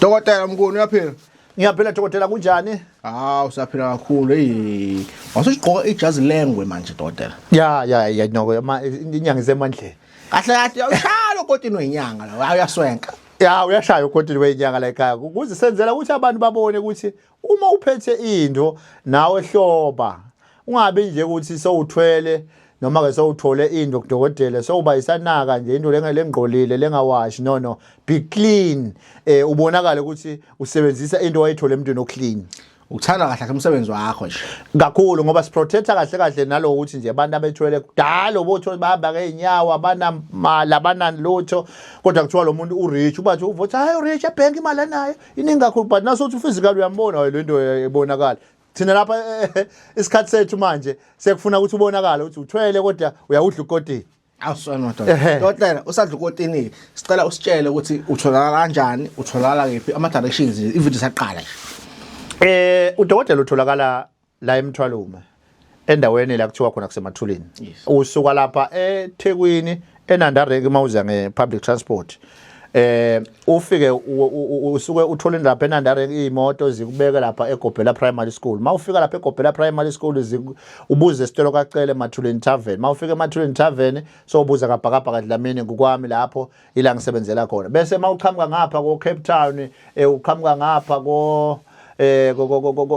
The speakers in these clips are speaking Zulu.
Dokotela Mnguni, uyaphila? Ngiyaphila dokotela, kunjani? Hawu, siyaphila kakhulu. Hey, wasusigqoka ijazi lengwe manje, dokotela. Ya, noko inyanga isemandleni. Kahle kahle uyashaya ukotini wenyanga la, uyaswenka. Ya, uyashaya ukotini wenyanga la ekhaya. Ukuze senzela ukuthi abantu babone ukuthi uma uphethe into nawe hloba. Ungabi nje ukuthi sowuthwele noma ke sowuthole into kudokotela sowuba isanaka nje into lengqolile lengawashi. No, be clean, ubonakale ukuthi usebenzisa into wayithola emntwini oclean. Uthanda kahle kahle umsebenzi wakho nje. Kakhulu, ngoba siprotecta kahle kahle nalokuthi ukuthi nje abantu abethwele kudala botho bahamba ngeenyawo, abanamali, abanani lutho, kodwa kuthiwa lo muntu urich, ubathi uvothi hayi, urich ebhenki, imali anayo iningi kakhulu, but nasothi physical uyambona le nto ebonakala. Thina lapha isikhathi sethu manje sekufuna ukuthi ubonakale ukuthi uthwele kodwa uyawudla ukotini. Awusona madoda. Dokotela, usadla ukotini, sicela usitshele ukuthi utholakala kanjani, utholakala kephi, ama directions, ivideo saqala nje. Udokotela utholakala la eMthwalume, endaweni la kuthiwa khona kuseMathulini. Usuka lapha eThekwini, eNanda Rank, mawuza nge-public transport, ufike usuke uthole lapha eNanda Rank imoto zikubeke lapha eGobhela Primary School. Mawufika lapha eGobhela Primary School, ubuze esitolo kaCele, Mathulini Tavern. Mawufika eMathulini Tavern, so ubuza kaBhakabhaka Dlamini, kukwami lapho, ila ngisebenzela khona. Bese mawuqhamuka ngapha ko Cape Town, uqhamuka ngapha ko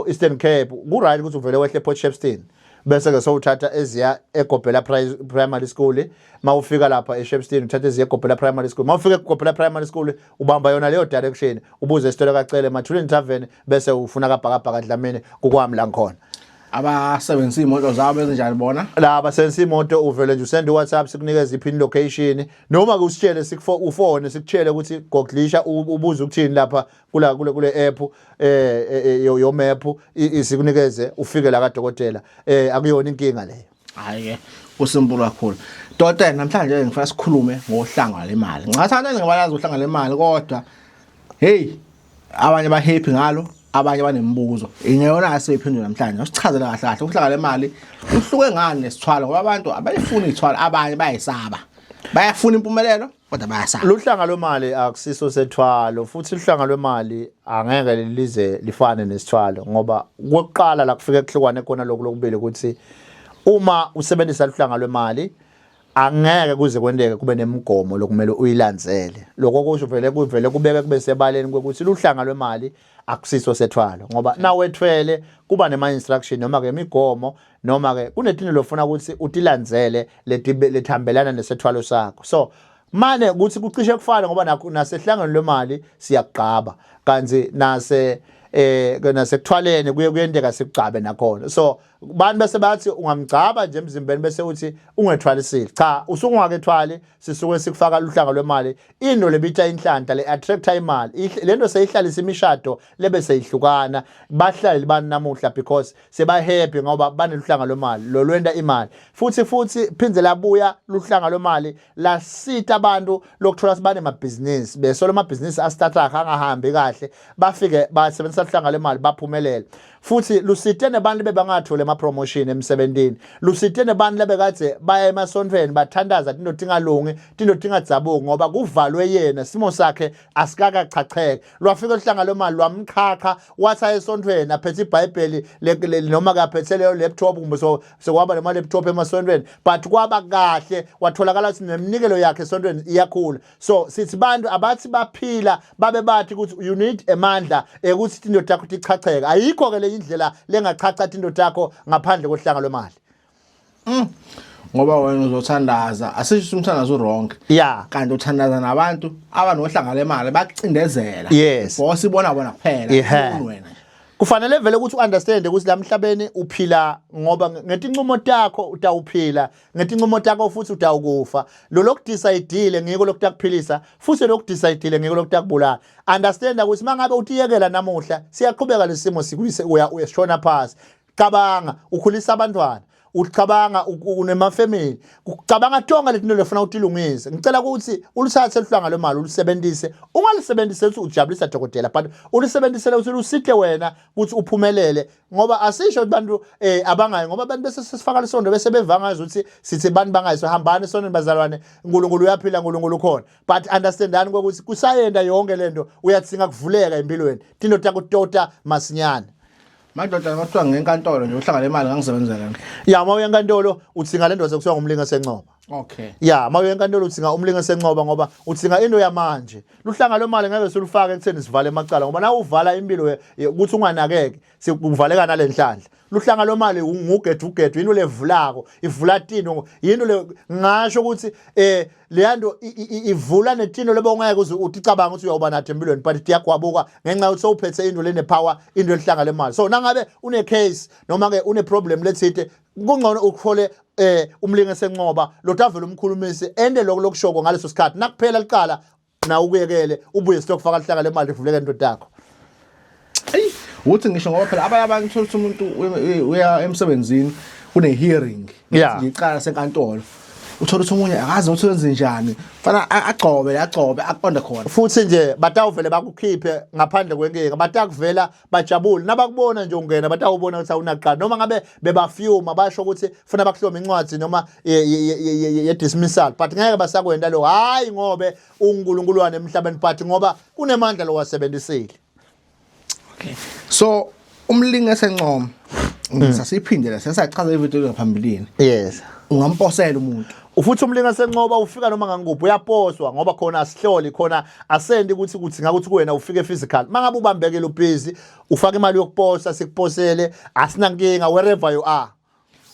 Eastern Cape, ku right ukuthi uvele wehle ePort Shepstone, bese ke sowuthatha eziya eGobhela Primary School. Mawufika lapha eShepstone, uthatha eziya eGobhela Primary School. Mawufika eGobhela Primary School, ubamba yona leyo direction, ubuze esitolo kaCele, Mathulini Tavern, bese ufuna kaBhakabhaka Dlamini, kukwami la ngikhona. Abasebenzisa imoto zabo ezinjani bona? La basebenzisa imoto, uvele nje usend WhatsApp, sikunikeza ipin location, noma ke usitshele, sikufo ufone, sikutshele ukuthi googlisha, ubuze ukuthini lapha kula kule app yo map, isikunikeze ufike la kadokotela. Akuyona inkinga leyo. Hayi ke, kusimple kakhulu. Dokotela, namhlanje ngifuna sikhulume ngohlanga lemali. Ngingathanda ngibalazi uhlanga lemali, kodwa hey, abanye ba happy ngalo, abanye banembuzo. Ingeyona asiyiphendula namhlanje. Usichazele kahle kahle uhlanga lemali uhluke ngani nesithwalo, ngoba abantu abayifuni ithwalo, abanye bayisaba. Bayafuna impumelelo kodwa bayasaba. Luhlanga lwemali akusiso sethwalo, futhi uhlanga lwemali angeke lize lifane nesithwalo, ngoba kokuqala la kufike kuhlukane khona lokhu lokubili ukuthi uma usebenzisa luhlanga lwemali angeke kuze kwenteke kube nemigomo lokumele uyilandzele. Lokho kusho vele kuvele kubeke kube sebaleni kwekuthi luhlanga lwemali akusiso sethwalo, ngoba nawethwele kuba nema instruction noma ke imigomo noma ke kunetinto lofuna ukuthi utilandzele lethambelana nesethwalo sakho. So mane ukuthi kucishe kufane, ngoba nakho nasehlangano lwemali siyakugqaba, kanti nase nasekuthwaleni kuye kuyenteka sikugcabe nakhona. So bantu bese bathi ungamgcaba nje emzimbeni bese uthi ungethwalisile. Cha, usungakethwali, sisuke sikufaka luhlanga lwemali, into lebitha inhlanhla, le attracta imali. Lento seyihlalisa imishado lebe seyihlukana, bahlali bani namuhla because seba happy ngoba baneluhlanga lwemali lo lwenta imali. Futhi phindze labuya luhlanga lwemali lasita abantu lokuthola sibane amabhizinisi, besolo amabhizinisi astarta angahambi kahle, bafike basebenzisa luhlanga lwemali, baphumelela. Futhi lusite nebantu bebangatholi ama promotion emsebentini, lusite nebantu lebekade baya emasontweni bathandaza tinto tingalungi, tinto tingadzabuki, ngoba kuvalwe yena, simo sakhe asikakachacheke. Lwafika uhlanga lwemali lwamqhaqha, wathi ayesontweni aphethe iBhayibheli noma kaphethe leyo laptop, kumbe so sekwaba nema laptop emasontweni, but kwaba kahle, watholakala ukuthi neminikelo yakhe esontweni iyakhula. So sithi bantu abathi baphila babe bathi ukuthi you need emandla ekuthi tinto takho tichacheke. Ayikho ke le indlela lengachacha tinto takho ngaphandle kohlanga lwemali. Ngoba wena uzothandaza, asisho umthandazo wrong. Kanti uthandaza nabantu abanohlanga lemali bakucindezela. Boss ibona bona kuphela, ufuni wena. Kufanele vele ukuthi uunderstand ukuthi la emhlabeni uphila ngoba ngetincumo takho utawuphila, ngetincumo takho futhi utawukufa. Lo lokudecide ngiko lokutakuphilisa, futhi lokudecide ngiko lokutakubulala. Understand ukuthi mangabe utiyekela namuhla, siyaqhubeka lesimo sikuyise, uya uyashona phasi. Cabanga ukhulisa abantwana. Ucabanga unemafamily, kucabanga tonke letinto lefuna utilungise. Ngicela ukuthi uluthathe luhlanga lwemali ulusebenzise, ungalisebenzisi ukuthi ujabulisa dokotela, but ulisebenzisele ukuthi lusite wena ukuthi uphumelele, ngoba asisho ukuthi bantu abangayi, ngoba abantu bese sesifaka lisondo bese beva ngazi ukuthi sithi bantu bangayi. So hambani esonweni bazalwane, uNkulunkulu uyaphila, uNkulunkulu ukhona, but understandani ukuthi kusayenda yonke lento, uyadzinga kuvuleka empilweni, tinto takutota masinyane. Madoda, kwathiwa ngenkantolo nje uhlanga lemali ngangisebenzela. Ya, uma uya enkantolo udzinga le ndoda sekuthiwa ngumlinga sencoba. Ya, uma uya enkantolo udzinga umlinga sencoba, ngoba udzinga into yamanje. Luhlanga lwemali ngeke silufake ekutheni sivale emacala, ngoba na uvala impilo ukuthi unganakeki, sikuvaleka nalenhlanhla. Luhlanga lwemali ngugedugedu, into levulako, ivula tino, yinto le ngasho ukuthi leyanto ivula netino lebo ungeke uze uticabanga ukuthi uyawuba nathi empilweni, but tiyagwabuka ngenxa yokuthi sewuphethe into lene power, into elihlanga lemali. So nangabe une case noma ke une problem lethite, kungcono ukuthole umlinge sencoba lotavela umkhulumisi ende lokho lokushoko ngaleso sikhathi. Nakuphela liqala na ukuyekele, ubuye sitokufaka lihlanga lemali, ivuleke indoda yakho. Eyi, uthi ngisho ngoba phela abanye abantu uthola ukuthi umuntu uya emsebenzini, kune hearing icala senkantolo, uthola ukuthi omunye akazi ukuthi wenze njani, fana agcobe agcobe aqonde khona. Futhi nje batawuvele bakukhiphe ngaphandle kwenkinga, batakuvela bajabule nabakubona nje ungena, batawubona ukuthi awunaqala, noma ngabe bebafyuma basho ukuthi funa bakuhlome incwadi noma ye-dismissal, but ngeke basakwenda lo, hayi ngobe uNkulunkulu emhlabeni, but ngoba kunemandla lo wasebenzisile. Okay, so umlingi esencoma ngisasiphindela sesachaza ivideo ngaphambilini. Ungamposela umuntu. Futhi umlinga sencoba ufika noma ngangikuphi, uyaposwa, ngoba khona asihloli khona, asendi ukuthi kuthi ngakuthi kuwena ufike physical. Mangabe ubambekile ubhizi, ufaka imali yokuposa, sikuposele, asinankinga wherever you are.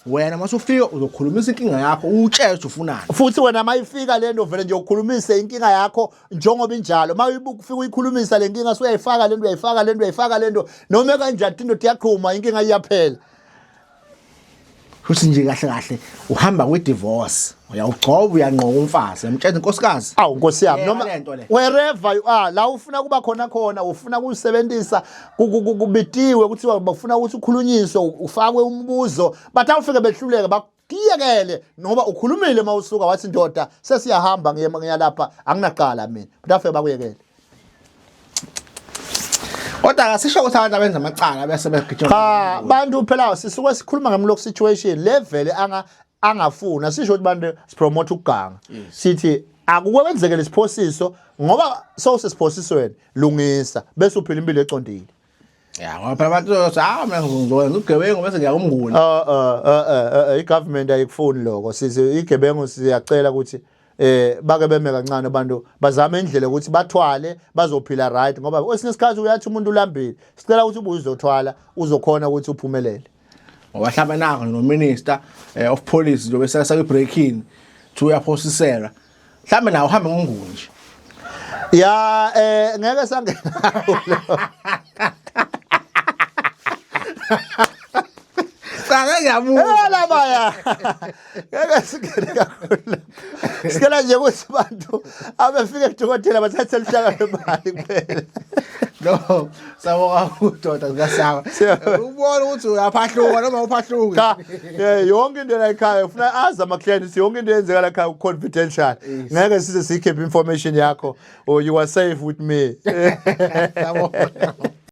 Wena masufika uzokhulumisa inkinga yakho, utshele ukuthi ufunani. Futhi wena mayifika lento vele nje ukhulumise inkinga yakho njengoba injalo. Mayufika uyikhulumisa le nkinga, usuyayifaka lento, uyayifaka lento, uyayifaka lento, noma kanjani into iyaqhuma, inkinga iyaphela. Futhi nje kahle kahle uhamba kwi-divorce, uyawugcoba, uyanqoka umfazi, uyamtshela inkosikazi. Awu nkosi yami, noma wherever you are, la ufuna kuba khona khona, ufuna kuyisebenzisa, kubitiwe kuthiwa bafuna ukuthi ukhulunyiswe, ufakwe umbuzo, but awufike behluleke, bakuyekele ngoba ukhulumile mawusuka wathi ndoda sesiyahamba, ngiye ngiyalapha, anginaqala mina, but afike bakuyekele. Kodwa akasisho ukuthi abantu abenza amacala bese begijima. Cha, bantu phela sisuke sikhuluma ngemlock situation levele anga angafuna, sisho ukuthi bantu sipromote ukuganga, sithi akukwenzeke lesiphosiso, ngoba sowusesiphosisweni, lungisa bese uphila impilo eqondile. Ya, ngoba phela abantu bazothi, ah, mina ngizokwenza ubugebengu bese ngiya kumnguni. I-government ayikufuni lokho. Sithi igebengu, siyacela ukuthi bake beme kancane, abantu bazame indlela ukuthi bathwale bazophila right, ngoba kwesinye isikhathi uyathi umuntu ulambile, sicela ukuthi ubuye uzothwala, uzokhona ukuthi uphumelele. Ngoba mhlawumbe nako no-minister of police njengoba esaka breaking thi uyaphosisela, mhlawumbe nawe uhambe ngonguni nje. Ya, ngeke sangena. Cha, ngeke ngiyabuza. Labaya ngeke singene kakhulu, sicela nje ukuthi abantu abefike kudokotela bathathe lihlaka lemali kuphela. No, sawubonga kakhulu, doda zikaSawa. Ubona ukuthi uyaphahluka noma uphahluki. Cha, yonke into la ekhaya ufuna azi ama clients, yonke into eyenzeka la ekhaya confidential, ngeke size siyikhiphe information yakho, or you are safe with me. Sawubonga.